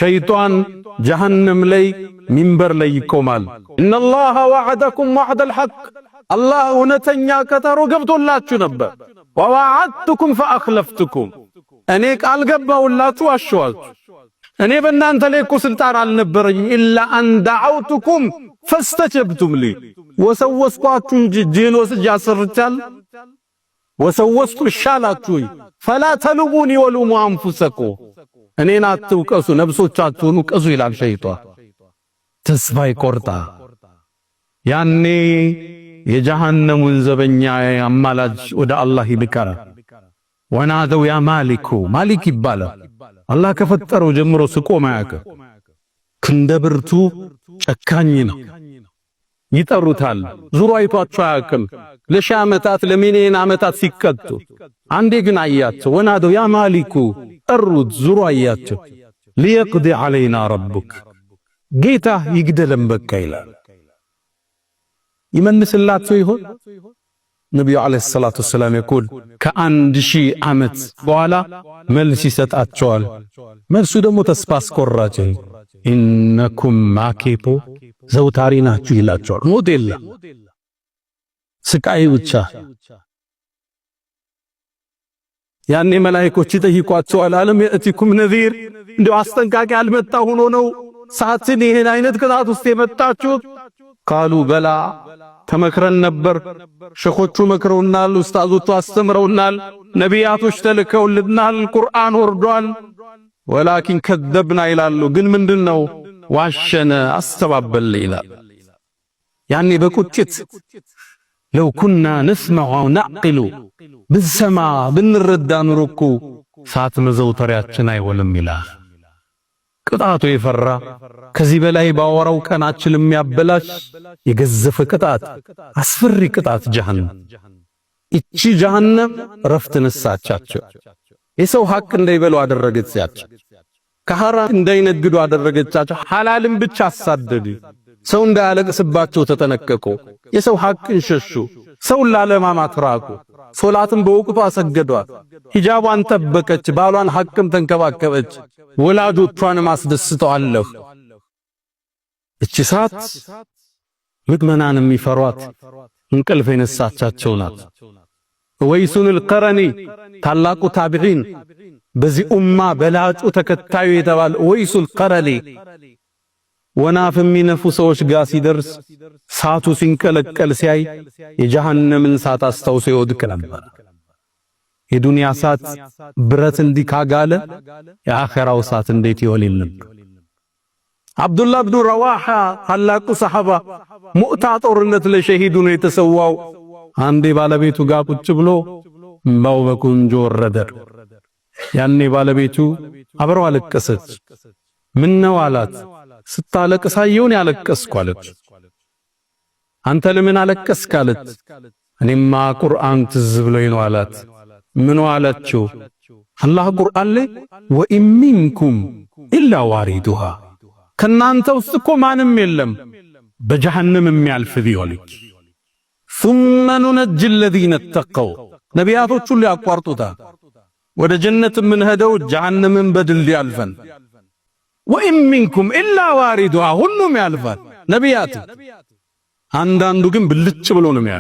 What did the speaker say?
ሸይጣን ጀሃነም ላይ ሚንበር ላይ ይቆማል። إن الله وعدكم وعد الحق፣ አላህ እውነተኛ ቀጠሮ ገብቶላችሁ ነበር። ووعدتكم فأخلفتكم፣ እኔ ቃል ገባሁላችሁ ዋሸኋችሁ። እኔ በእናንተ ላይ እኮ ስልጣን አልነበረኝም። إلا أن دعوتكم فاستجبتم لي፣ ወሰወስኳችሁ እንጂ እጅህን ወስጄ አሰርቻል ወሰወስኩ እሻላችሁኝ። فلا تلوموني ولوموا أنفسكم፣ እኔን አትውቀሱ ነብሶቻችሁን ውቀሱ ይላል ሸይጣን። ተስፋ ይቆርጣ። ያኔ የጀሃነሙን ዘበኛ አማላጅ ወደ አላህ ይልካል። ونادوا يا مالك፣ ማሊክ ይባላል። አላህ ከፈጠረው ጀምሮ ስቆ ማያውቅ ክንደ ብርቱ ጨካኝ ነው። ይጠሩታል። ዙሮ አይቷቸው አያውቅም። ለሺህ ዓመታት ለሚሊዮን ዓመታት ሲቀጡ፣ አንዴ ግን አያቸው። ونادوا يا مالك ጠሩት። ዙሮ አያቸው። ليقض علينا ربك፣ ጌታ ይግደለን በቃ ይላል። ይመልስላቸው ይሆን? ነቢዩ عليه الصلاة والسلام يقول ከ1000 ዓመት በኋላ መልስ ይሰጣቸዋል። መልሱ ደግሞ ተስፋ አስቆራጭ إنكم ماكثون ዘውታሪ ናችሁ ይላቸዋል። ሞት የለም ስቃይ ብቻ። ያኔ መላእክቶች ይጠይቋቸዋል። ألم يأتكم نذير፣ እንዲያው አስጠንቃቂ አልመጣ ሆኖ ነው ሳትን ይሄን አይነት ቅጣት ውስጥ የመጣችሁት? قالوا بلى፣ ተመክረን ነበር። ሸኾቹ መክረውናል፣ ኡስታዞቹ አስተምረውናል፣ ነቢያቶች ተልከውልናል፣ ቁርአን ወርዷል። ولكن كذبنا ይላሉ። ግን ምንድነው ዋሸነ፣ አስተባበል ይላል። ያኔ በቁጭት لو كنا نسمع أو نعقل፣ ብንሰማ ብንረዳ ኑሮ እኮ ሰዓት መዘውተሪያችን አይሆንም ይላል። ቅጣቱ የፈራ ከዚህ በላይ ባወራው ቀናችን የሚያበላሽ የገዘፈ ቅጣት፣ አስፈሪ ቅጣት ጀሃነም። እቺ ጀሃነም ረፍት ነሳቻቸው። የሰው ሐቅ እንዳይበሉ አደረገቻቸው። ከሐራም እንዳይነግዱ አደረገቻቸው። ሐላልን ብቻ አሳደዱ። ሰው እንዳያለቅስባቸው ተጠነቀቁ። የሰው ሐቅን ሸሹ። ሰውን ላለማማት ራቁ። ሶላትን በወቅቱ አሰገዷት። ሂጃቧን ጠበቀች። ባሏን ሐቅም ተንከባከበች። ወላጆቿንም አስደስተዋለሁ። እቺ ሰዓት ምዕመናን የሚፈሯት እንቅልፍ የነሳቻቸው ናት። ወይሱን አልቀረኒ ታላቁ ታቢዒን በዚህ ኡማ በላጩ ተከታዩ የተባለ ወይሱል ቀረኒ ወናፍ የሚነፉ ሰዎች ጋር ሲደርስ ሳቱ ሲንቀለቀል ሲያይ የጀሃነምን ሳት አስታውሶ ይወድቅ ነበር። የዱንያ ሳት ብረት እንዲህ ካጋለ የአኼራው ሳት እንዴት ይሆን ይል ነበር። አብዱላህ ብኑ ረዋሓ ታላቁ ሰሐባ ሙዕታ ጦርነት ለሸሂዱ ነው የተሰዋው። አንዴ ባለቤቱ ጋር ቁጭ ብሎ እምባው በቁንጆ ወረደ። ያኔ ባለቤቱ አብረው አለቀሰች። ምን ነው አላት። ስታለቅስ አየውን ያለቀስኩ አለች። አንተ ለምን አለቀስክ አለች። እኔማ ቁርአን ትዝ ብሎኝ ነው አላት። ምን አለችው? አላህ ቁርአን ላይ وإن منكم إلا واردها፣ ከናንተ ውስጥ እኮ ማንም የለም በጀሃነም የሚያልፍ ቢሆን፣ ثم ننجي الذين اتقوا፣ ነቢያቶች ሁሉ ያቋርጡታል። ወደ ጀነት የምንሄደው ጀሃነምን በድልድይ አልፈን። وإن منكم إلا واردها፣ ሁሉም ያልፋል ነቢያት። አንዳንዱ ግን ብልጭ ብሎ ነው የሚያ